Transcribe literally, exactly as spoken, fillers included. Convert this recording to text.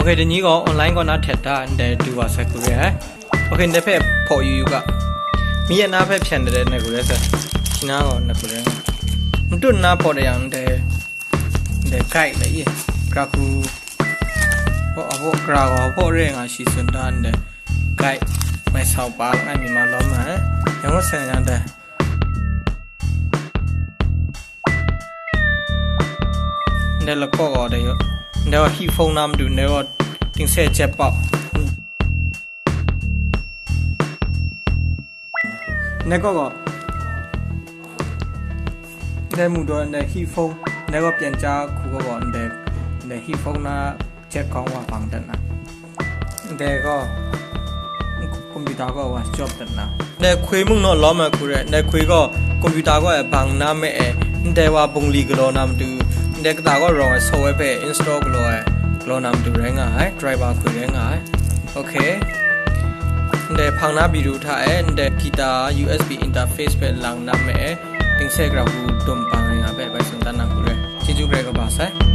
Okay, တနည်းကော online ကော နားထည့်ထား and then ဒုးပါ ဆက်ကူရဲဟဲ Okay, နဖက်ဖော်ယူယူက မီးရနားဖက်ဖြန်တဲ့ နဲ့ကူရဲဆက် ရှင်းနားကော နဲ့ကူရဲ မတွန်းနားဖော်တဲ့ and then ဒီ guide လေ graku ဘောအဘော graku ဘောရဲငါရှိစွန်တန်းဒီ guide မဆောက်ပါငါမြန်မာလောမှာရန်ကုန်ဆိုင်ရန်တဲ့ ဒီလကောကောတဲ့ဒီဟီဖုန်းနာမတူနေတော့တင်ဆက်ချက်ပေါ့ နေကောကော နေမူတော့နေဟီဖုန်းနေကောပြန်ကြားခုကောကောနေနေဟီဖုန်းနာချက်ကောင်းဝါပန်းတတ်နာနေကောကွန်ပျူတာကောဝါကြော့တတ်နာနေခွေမှုန်တော့လောမယ်ခုရဲနေခွေကောကွန်ပျူတာကောဘန်းနာမဲအဲနေဝါဘုံလီကလောနာမတူနေကတာကောရောင်အဆောဝဲဖဲ install ကလောအဲကလောနာမတူရဲငါအဲ driver ခွေရဲငါအဲ Okay. နဖန်နာဗီဒီယိုထားအဲနဂီတာ USB interface ပဲလောင်နာမဲတင်ဆက်ကြဘူးဒုံပန်းရင်းပဲပဲစံတန်းနာခုရဲချီချူရဲကပါဆိုင်